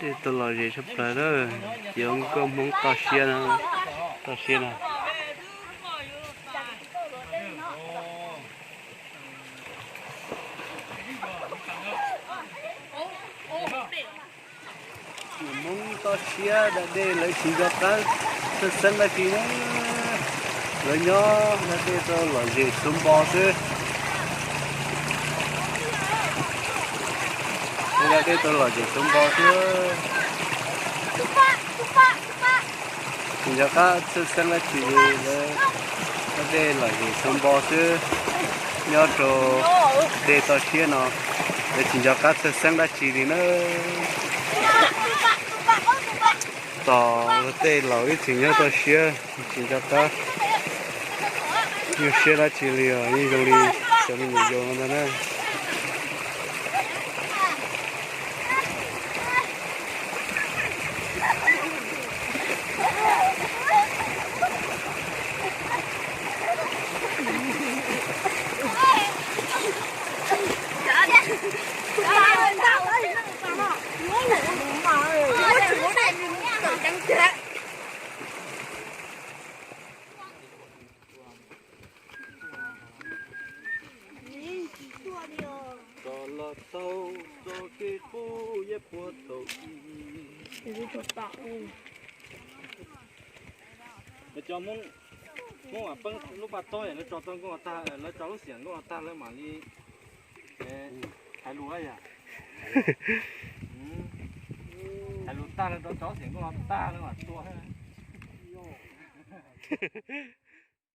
Dej tau lom zem tshaj plaws lawm, ces ua nkauj Hmoob toj siab no, toj siab no. Hmoob toj siab da dej lawv tsis nco qab txhawj xeeb dab tsi na. Lawv nyob da dej tau lom zem xuv npo xwb. Da dej tau lom zem xuv npo xwb. Tsis nco qab txhawj xeeb dab tsi li, lawv da dej lom zem xuv npo xwb. Nyob rau dej toj siab no, lawv tsis nco qab txhawj xeeb dab tsi li na. Tos tej laus ib txhis nyob toj siab tsis nco qab nyuaj siab dab tsi li os, yeej zoo li cov me nyuam yaus no ntag na. Tso los tau, tso kev qub yeb puag tau. Lawv cov Hmoob, Hmoob uas peb lub paj tob lawv tso tau nkauj tag, lawv tso lub xiam nkauj tag lawv mam li hais lus yom. Hais lus tag lawv rov tso lub xiam nkauj tag lawv mam tua.